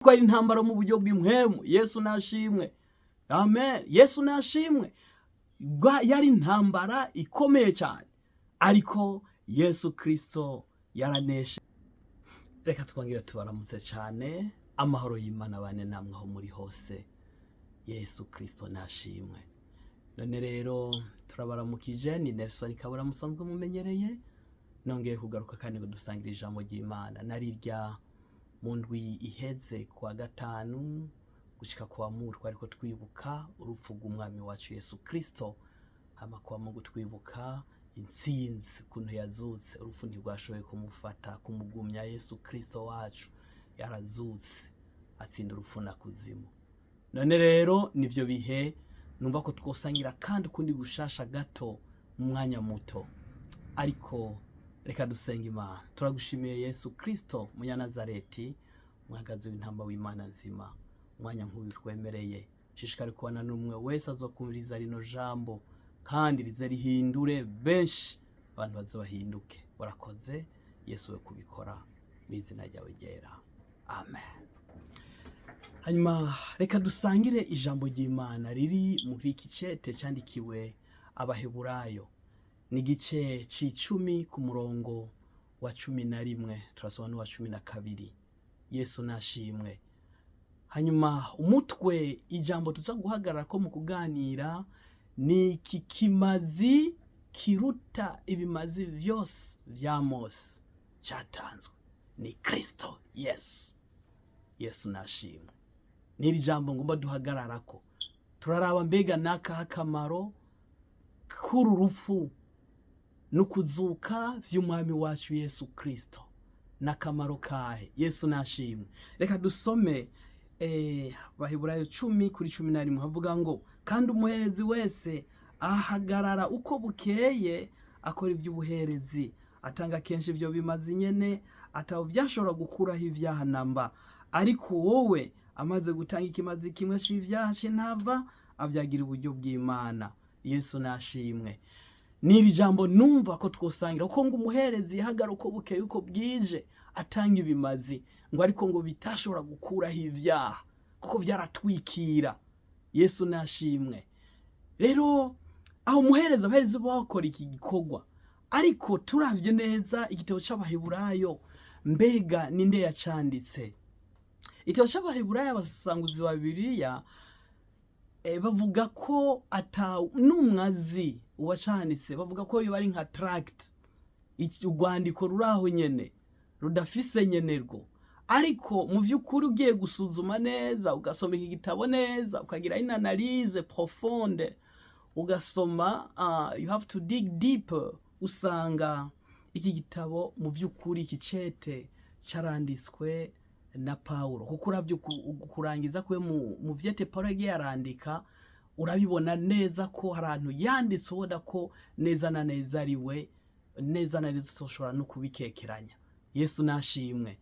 Ko ari intambara mu buryo bw'impwemu. Yesu nashimwe, amen. Yesu nashimwe. Yari intambara ikomeye cyane, ariko Yesu Kirisito yaraneshe. Reka twongere tubaramutse cyane. Amahoro y'Imana bane namwe aho muri hose. Yesu Kirisito nashimwe. None rero turabaramukije. Ni Nelson Kabura musanzwe mumenyereye. Nongeye kugaruka kandi ngo dusangire ijambo ry'Imana. Narirya mu ndwi iheze kuwa gatanu gushika kuwa Mungu ariko twibuka urupfu rw'Umwami wacu Yesu Kristo, hama kuwa Mungu twibuka intsinzi, ukuntu yazutse. Urupfu ntirwashoboye kumufata, kumugumya. Yesu Kristo wacu yarazutse, atsinda urupfu na kuzimu. None rero nivyo bihe numva ko twosangira kandi ukundi gushasha gato mu mwanya muto, ariko reka dusenga Imana. Turagushimiye Yesu Kristo Munyanazareti, mwagazi w'intamba w'Imana nzima. Umwanya nk'uyu twemereye, shishikare kubana n'umwe wese azokumviriza rino jambo, kandi rize rihindure benshi, abantu baze bahinduke. Warakoze Yesu we kubikora, mu izina ryawe ryera, amen. Hanyuma reka dusangire ijambo ry'Imana riri muri iki cete cyandikiwe Abaheburayo. Ni igice c'icumi ku murongo wa 11, turasoma n'uwa 12. Yesu nashimwe. Hanyuma umutwe ijambo tuza guhagarara ko mu kuganira ni iki: kimazi kiruta ibimazi vyose vya Mose cyatanzwe ni Kristo Yesu. Yesu nashimwe. N'iri jambo ngomba duhagararako, turaraba mbega nakahe akamaro k'uru rupfu n'ukuzuka vy'Umwami wacu Yesu Kristo, n'akamaro kahe? Yesu nashimwe. Reka dusome Baheburayo 10 kuri 11. Havuga ngo: "Kandi umuherezi wese ahagarara uko bukeye akora iby'ubuherezi, atanga kenshi ibyo bimaze nyene, atabo byashobora gukuraho ibyaha namba. Ariko wowe amaze gutanga ikimazi kimwe c'ivyaha c'intava, avyagira uburyo bw'Imana." Yesu nashimwe. N'iri jambo numva ko twosangira, kuko ngo umuherezi yahagara uko bukeye uko bwije atanga ibimazi, ngo ariko ngo bitashobora gukuraho ibyaha kuko byaratwikira. Yesu nashimwe. Rero aho umuherezi, abaherezi bakora iki gikorwa, ariko turavye neza igitabo c'Abaheburayo, mbega ninde yacanditse igitabo c'Abaheburayo? Abasanguzi ba Bibiliya bavuga ko ata n'umwazi uwacanditse. Bavuga ko yoba ari nka tract, urwandiko ruri aho nyene rudafise nyenerwo. Ariko mu by'ukuri ugiye gusuzuma neza, ugasoma iki gitabo neza, ukagira une analyse profonde, ugasoma, you have to dig deeper, usanga iki gitabo mu by'ukuri, iki cete caranditswe na Paulo, kuko uravye kurangiza kwe mu vyete Paulo yagiye arandika, urabibona neza ko hari ahantu yanditse ubona ko neza na neza ari we, neza na neza utoshobora no kubikekeranya. Yesu nashimwe.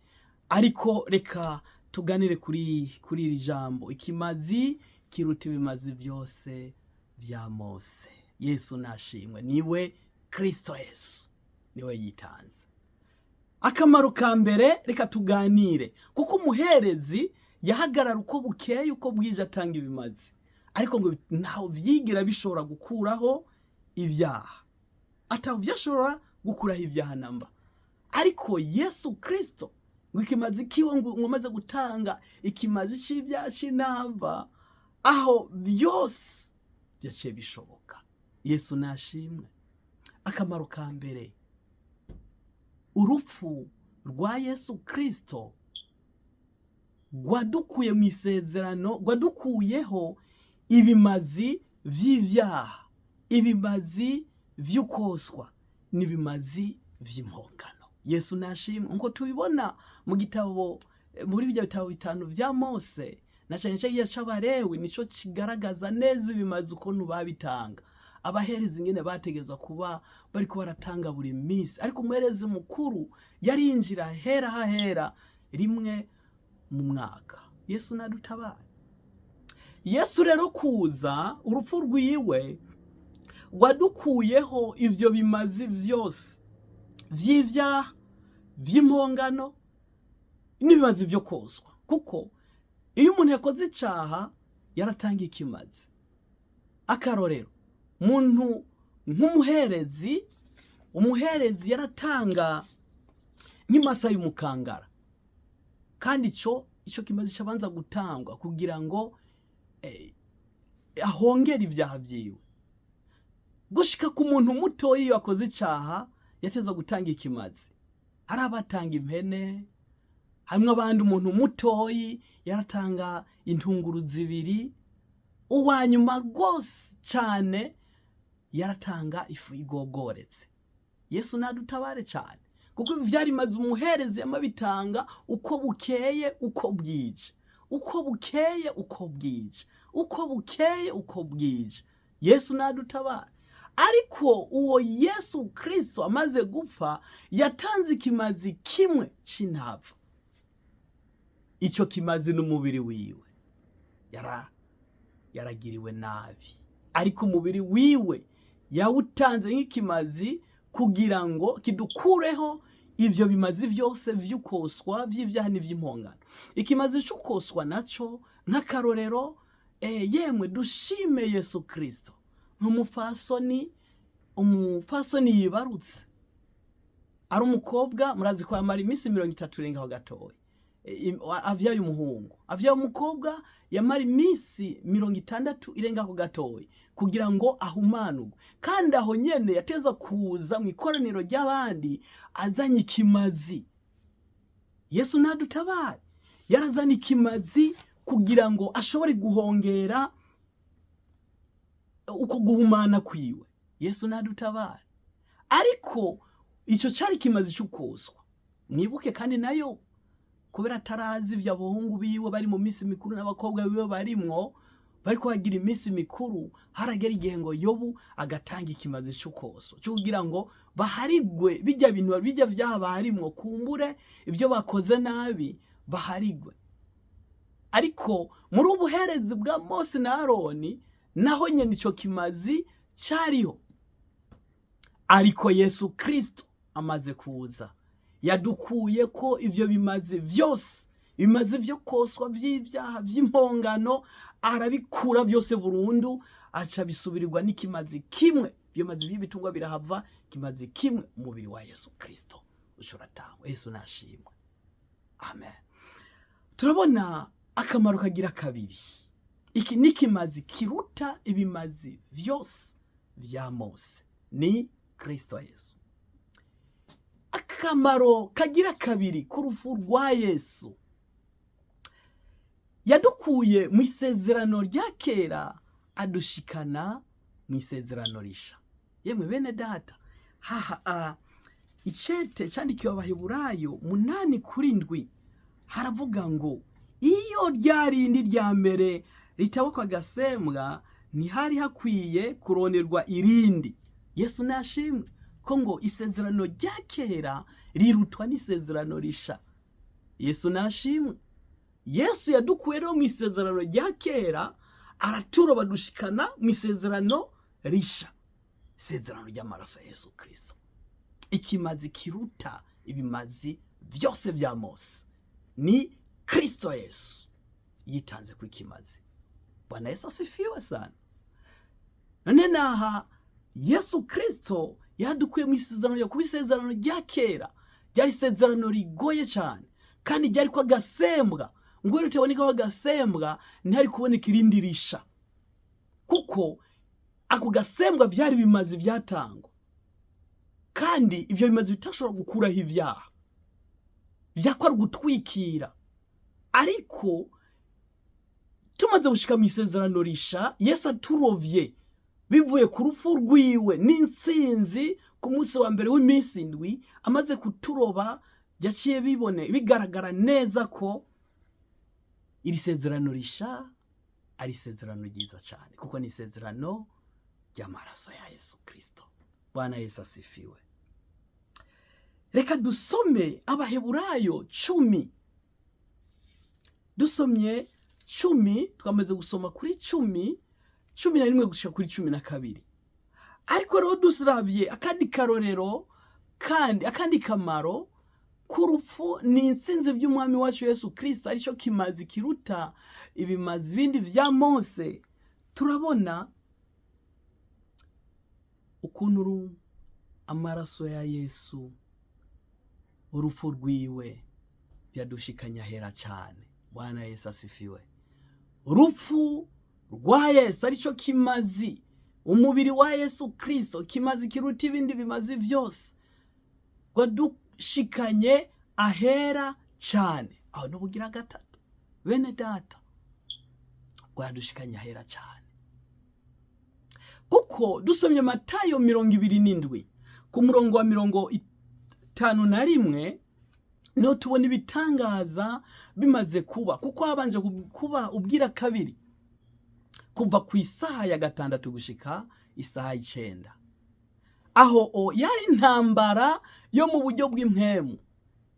Ariko reka tuganire kuri iri jambo: ikimazi kiruta ibimazi byose bya Mose. Yesu nashimwe. Niwe Kristo Yesu, niwe yitanze. Akamaro ka mbere reka tuganire, kuko umuherezi yahagarara uko bukeye uko bwije atanga ibimazi, ariko ngo ntaho vyigira bishobora gukuraho ibyaha, ataho byashobora gukuraho ibyaha namba. Ariko Yesu Kristo, ngo ikimazi kiwe, ngo umaze gutanga ikimazi c'ibyaha c'intava, aho byose byaciye bishoboka. Yesu nashimwe. Akamaro ka mbere, urupfu rwa Yesu Kristo rwadukuye mu isezerano, rwadukuyeho ibimazi vy'ivyaha, ibimazi vy'ukoswa n'ibimazi vy'impongano. Yesu nashimwe. Nkuko tubibona mu gitabo, muri ibyo bitabo bitanu vya Mose, na cyane cyane igihe c'Abarewi, nico kigaragaza neza ibimazi ukuntu babitanga, abaherezi ingene bategezwa kuba bariko baratanga buri minsi. Ariko umuherezi mukuru yarinjira hera hahera rimwe mu mwaka. Yesu nadutabara. Yesu rero kuza, urupfu rwiwe rwadukuyeho ivyo bimazi vyose vy'ivyaha, vy'impongano n'ibimazi vyo kozwa, kuko Iyo umuntu yakoze icaha yaratanga ikimazi. Akarorero, muntu nk'umuherezi, umuherezi yaratanga nk'imasa y'umukangara, kandi ico kimazi cabanza gutangwa kugira ngo ahongere ibyaha vyiwe. Gushika ku muntu mutoyi, iyo akoze icaha yatezwa gutanga ikimazi. Hari abatanga impene, hamwe abandi umuntu mutoyi yaratanga intunguru zibiri, uwa nyuma rwose cyane yaratanga ifu igogoretse. Yesu nadutabare cyane, kuko ibi byarimaze umuherezi yamabitanga uko bukeye uko bwije, uko bukeye uko bwije, uko bukeye uko bwije. Yesu nadutabare. Ariko uwo Yesu Kristo amaze gupfa yatanze ikimazi kimwe c'intapfa. Icyo kimazi n'umubiri wiwe. Yaragiriwe nabi, ariko umubiri wiwe yawutanze nk'ikimazi kugira ngo kidukureho ivyo bimazi vyose vy'ukoswa vy'ivyaha n'ivy'impongano. Ikimazi c'ukoswa naco, nk'akarorero, yemwe dushime Yesu Kristo, nk'umufasoni, umufasoni yibarutse ari umukobwa, murazi ko yamara iminsi 30 irengaho gatoya. Avyaye umuhungu, avyaye umukobwa yamara iminsi 60 irengaho gatoya kugira ngo ahumanurwe. Kandi aho nyene yateza kuza mu ikoraniro ry'abandi azanye ikimazi. Yesu nadutabare. Yarazana ikimazi kugira ngo ashobore guhongera uko guhumana kwiwe. Yesu nadutabare. Ariko icyo cari ikimazi c'ukoswa. Mwibuke kandi nayo kubera atarazi ivyo abahungu biwe bari mu minsi mikuru n'abakobwa biwe barimwo, bariko bagira iminsi mikuru, haragera igihe ngo Yobu agatanga ikimazi c'ukoswa cyo kugira ngo baharigwe bijya bintu bijya vyaha barimwo, kumbure ibyo bakoze nabi baharigwe. Ariko muri ubuherezi bwa Mose na Aroni naho nyene ico kimazi cariho. Ariko Yesu Kristo amaze kuza yadukuye ko ivyo bimazi vyose, bimaze vyo koswa vy'ivyaha vy'impongano, arabikura byose burundu, aca bisubirirwa n'ikimazi kimwe. Ibyo bimazi vy'ibitungwa birahava, ikimazi kimwe, umubiri wa Yesu Kristo ucuratangwa. Yesu nashimwe, amen. Turabona akamaro kagira kabiri. Iki ni ikimazi kiruta ibimazi vyose vya Mose, ni Kristo Yesu. Akamaro kagira kabiri k'urupfu rwa Yesu, yadukuye mu isezerano rya kera adushikana mu isezerano risha. Yemwe bene data, haha icete cyandikiwe Abaheburayo 8:7 haravuga ngo iyo rya rindi rya mbere ritabakwa agasembwa, ntihari hakwiye kuronerwa irindi. Yesu nashimwe ko ngo isezerano rya kera rirutwa n'isezerano risha. Yesu nashimwe. Yesu yadukuye rero mu isezerano rya kera, araturoba dushikana mu isezerano risha, isezerano ry'amaraso ya Yesu Kristo, ikimazi kiruta ibimazi vyose vya Mose ni Kristo Yesu yitanze ku ikimazi. Bwana Yesu asifiwe sana. None naha Yesu Kristo yadukuye mu isezerano rya, kuba isezerano rya kera ryari isezerano rigoye cyane, kandi ryari ko agasembwa, ngo ritabonekaho agasembwa ntihari kuboneka irindi risha, kuko ako gasembwa byari bimazi byatangwa, kandi ivyo bimazi bitashobora gukuraho ivyaha, vyakwari gutwikira. Ariko tumaze gushika mu isezerano risha, Yesu aturovye bivuye ku rupfu rwiwe n'intsinzi ku munsi wa mbere w'iminsi indwi, amaze kuturoba yaciye bibone bigaragara neza ko iri sezerano risha ari isezerano ryiza cyane, kuko ni isezerano ry'amaraso ya Yesu Kristo. Bwana Yesu asifiwe. Reka dusome Abaheburayo 10. Dusomye 10, twamaze gusoma kuri 10, 11 gushika kuri 12. Ariko rero duravye akandi karorero, kandi akandi kamaro Ko urupfu ni intsinzi by'umwami wacu Yesu Kirisito, aricyo kimazi kiruta ibimazi bindi vya Mose, turabona ukuntu amaraso ya Yesu, urupfu rwiwe, byadushikanya hera cyane. Bwana Yesu asifiwe. Urupfu rwa Yesu aricyo kimazi, umubiri wa Yesu Kirisito, kimazi kiruta ibindi bimazi byose, rwadushikanye ahera cyane. Aho n'ubugira gatatu, bene data, rwadushikanye ahera cyane, kuko dusomye Matayo 27 ku murongo wa 51, niho tubona ibitangaza bimaze kuba, kuko habanje kuba ubwira kabiri kuva ku isaha ya 6 gushika isaha y'9. Aho o yari intambara yo mu buryo bw'impwemu,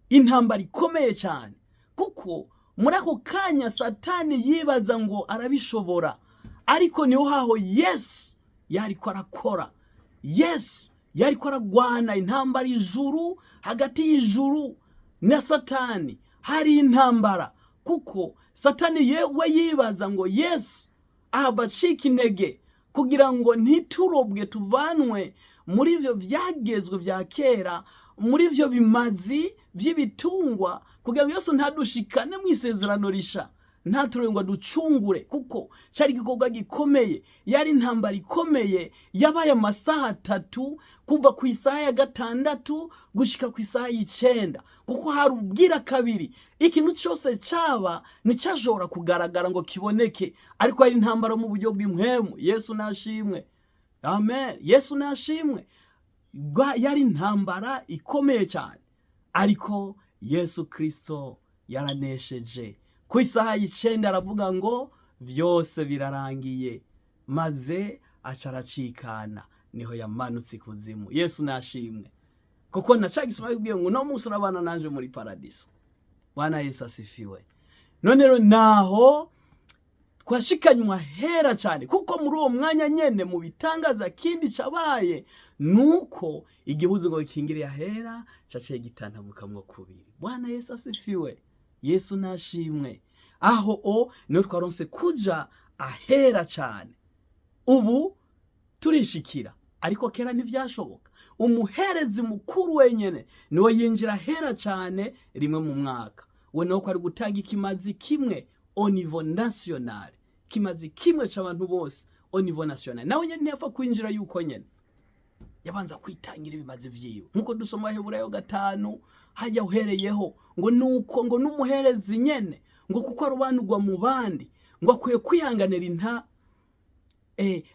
intambara ikomeye cyane, kuko muri ako kanya Satani yibaza ngo arabishobora, ariko niho haho Yesu yariko arakora. Yesu yariko aragwana intambara ijuru, hagati y'ijuru na Satani hari intambara, kuko Satani yewe yibaza ngo Yesu ahava acika intege kugira ngo ntiturobwe tuvanwe muri ivyo vyagezwe vya kera, muri ivyo bimazi vy'ibitungwa, kugira ngo Yesu ntadushikane mu isezerano risha, ntaturebe ngo aducungure, kuko cyari igikorwa gikomeye. Yari intambara ikomeye yabaye amasaha 3, kuva ku isaha ya 6 gushika ku isaha y'9, kuko hari ubwira kabiri. Ikintu cyose cyaba nticyashobora kugaragara ngo kiboneke, ariko hari intambara mu buryo bw'impwemu. Yesu nashimwe, amen. Yesu nashimwe. Yari intambara ikomeye cyane, ariko Yesu Kristo yaranesheje. Ku isaha y'9 aravuga ngo byose birarangiye, maze aca aracikana, niho yamanutse ikuzimu. Yesu nashimwe, kuko na ca gisoma kibwiye ngo uno munsi urabana nanje muri paradiso. Bwana Yesu asifiwe. None rero naho twashikanywa hera cyane, kuko muri uwo mwanya nyene mu bitangaza kindi cabaye nuko igihuzu ngo gikingiriye ahera caciye gitantamukamwo kubiri. Bwana Yesu asifiwe. Yesu nashimwe. Aho o niho twaronse kuja ahera cyane. Ubu turishikira, ariko kera ntivyashoboka. Umuherezi mukuru wenyene niwe yinjira ahera cyane rimwe mu mwaka, we nawe ko ari gutanga ikimazi kimwe au niveau national, kimazi kimwe c'abantu bose au niveau national. Nawe nyene ntiyapfa kwinjira yuko nyene yabanza kwitangira ibimazi vyiwe, nkuko dusoma Heburayo 5 hajya uhereyeho ngo nuko ngo n'umuherezi nyene ngo kuko arobanurwa mu bandi, ngo akwiye kwihanganira inta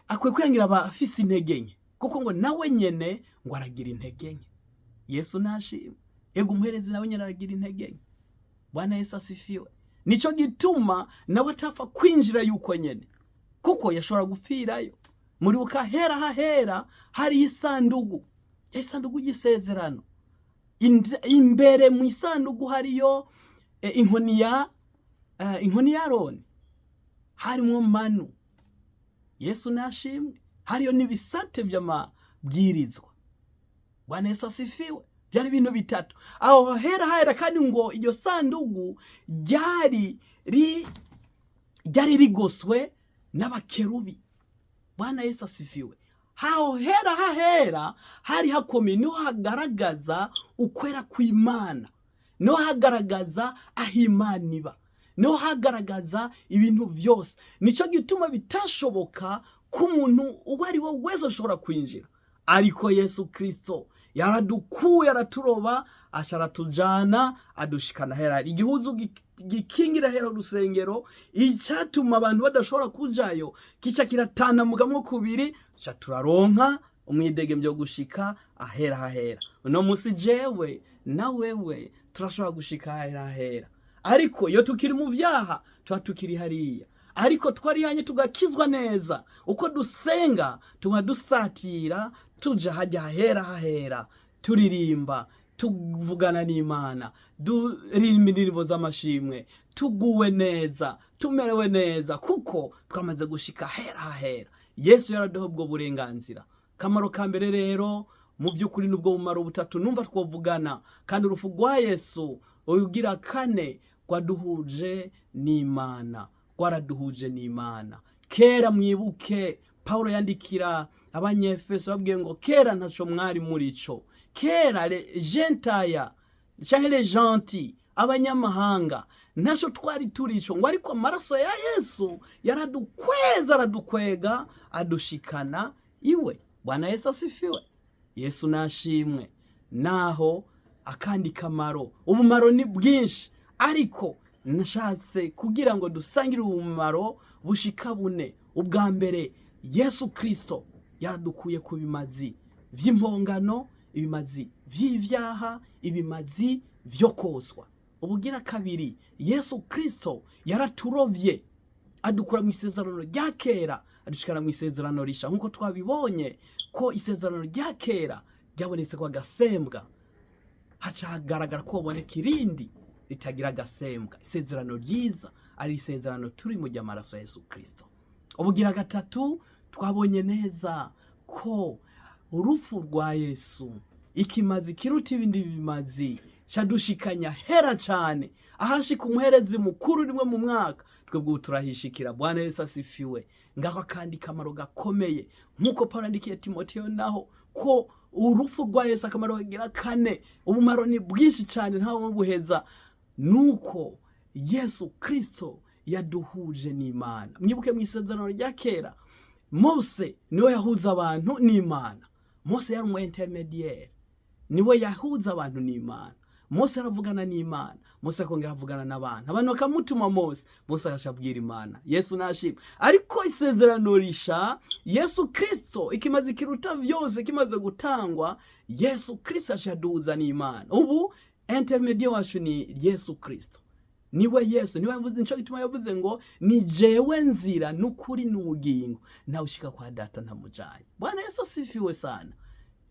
akwiye kwihangira abafise intege nke, kuko ngo nawe nyene ngo aragira intege nke. Yesu nashimwe. Ego, umuherezi nawe nyene aragira intege nke. Bwana Yesu asifiwe. Nico gituma nawe atapfa kwinjira yuko nyene, kuko yashobora gupfirayo. Muri hera hahera hari isandugu, isandugu y'isezerano. Imbere mu isandugu hariyo inkoni ya Aroni, harimwo manu. Yesu nashimwe. Hariyo n'ibisate by'amabwirizwa. Bwana Yesu asifiwe. Byari ibintu bitatu aho hera hahera. Kandi ngo iryo sandugu ryari rigoswe n'abakerubi. Bwana Yesu asifiwe. Haho hera hahera hari hakomeye, niho hagaragaza ukwera kw'Imana, niho hagaragaza aho Imana iba, niho hagaragaza ibintu byose. Nicyo gituma bitashoboka ko umuntu uwo ari we wese ashobora kwinjira, ariko Yesu Kirisito yaradukuye, araturoba, aca aratujana, adushikana hera. Igihuzu gikingira hera urusengero, icyatuma abantu badashobora kujayo, kica kiratanamukamwo kubiri, ca turaronka umwidegembyo wo gushika ahera hahera. Uno munsi jewe na wewe turashobora gushika ahera hahera, ariko iyo tukiri mu vyaha tuba tukiri hariya. Ariko twarihanye tugakizwa neza, uko dusenga tuba dusatira tuja hajya hahera hahera, turirimba, tuvugana n'Imana, duririmba indirimbo z'amashimwe, tuguwe neza, tumerewe neza, kuko twamaze gushika hera hahera. Yesu yaraduha ubwo burenganzira. Kamaro ka mbere rero, Mu by'ukuri nubwo bumaro butatu numva twovugana. Kandi urupfu rwa Yesu ugira kane rwaduhuje n'Imana, rwaraduhuje n'Imana. Kera mwibuke Paulo yandikira Abanyefeso babwiye ngo kera ntaco mwari muri co, kera les gentils canke les gentils, abanyamahanga, ntaco twari turico, ngo ariko amaraso ya Yesu yaradukweza, aradukwega, adushikana iwe. Bwana Yesu asifiwe. Yesu nashimwe. Naho akandi kamaro, ubumaro ni bwinshi, ariko nashatse kugira ngo dusangire ubumaro bushika bune. Ubwa mbere, Yesu Kristo yaradukuye ku bimazi vy'impongano, ibimazi vy'ivyaha, ibimazi vyo koswa. Ubugira kabiri, Yesu Kristo yaraturovye, adukura mu isezerano rya kera, adushikana mu isezerano risha, nk'uko twabibonye ko isezerano rya kera ryabonetse kwa gasembwa, haca hagaragara ko haboneka irindi ritagira agasembwa, isezerano ryiza, ari isezerano turi mu ry'amaraso ya Yesu Kristo. Ubugira gatatu, twabonye neza ko urupfu rwa Yesu, ikimazi kiruta ibindi bimazi, cadushikanya hera cane, ahashika umuherezi mukuru rimwe mu mwaka, twebwe ubu turahishikira. Bwana Yesu asifiwe. Ngaho akandi kamaro gakomeye, nk'uko Paulo yandikiye Timoteyo, naho ko urupfu rwa Yesu akamaro kagira kane, ubumaro ni bwinshi cyane ntawe buheza, nuko Yesu Kristo yaduhuje n'Imana. Mwibuke mu isezerano rya kera, Mose niwe yahuza abantu n'Imana. Mose yari umu intermédiaire, niwe yahuza abantu n'Imana. Mose aravugana n'Imana, Mose akongera avugana n'abantu, abantu bakamutuma Mose, Mose agaca abwira Imana. Yesu nashimwe. Ariko isezerano risha, Yesu Kristo, ikimaze kiruta vyose kimaze gutangwa, Yesu Kristo aca n'Imana. Ubu intermédiaire wacu ni Yesu Kristo, niwe Yesu, niwe yavuze. Nico gituma yavuze ngo ni jewe nzira n'ukuri n'ubugingo, nawe ushika kwa Data ntamujanye. Bwana Yesu asifiwe sana.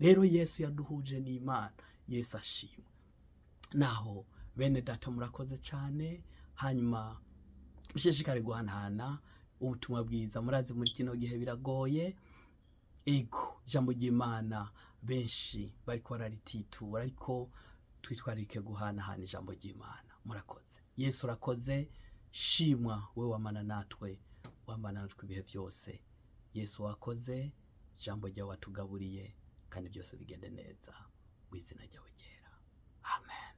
Rero Yesu yaduhuje n'Imana. Yesu ashimwe. Naho bene data, murakoze cyane. Hanyuma mushishikare guhanahana ubutumwa bwiza. Murazi muri kino gihe biragoye, ego, ijambo ry'Imana benshi bariko bararititura, ariko twitwararike guhanahana ijambo ry'Imana. Murakoze. Yesu urakoze, shimwa we wamana natwe, wamana natwe ibihe byose. Yesu wakoze, ijambo ryawe watugaburiye, kandi byose bigende neza mu izina ryawe ryera, amen.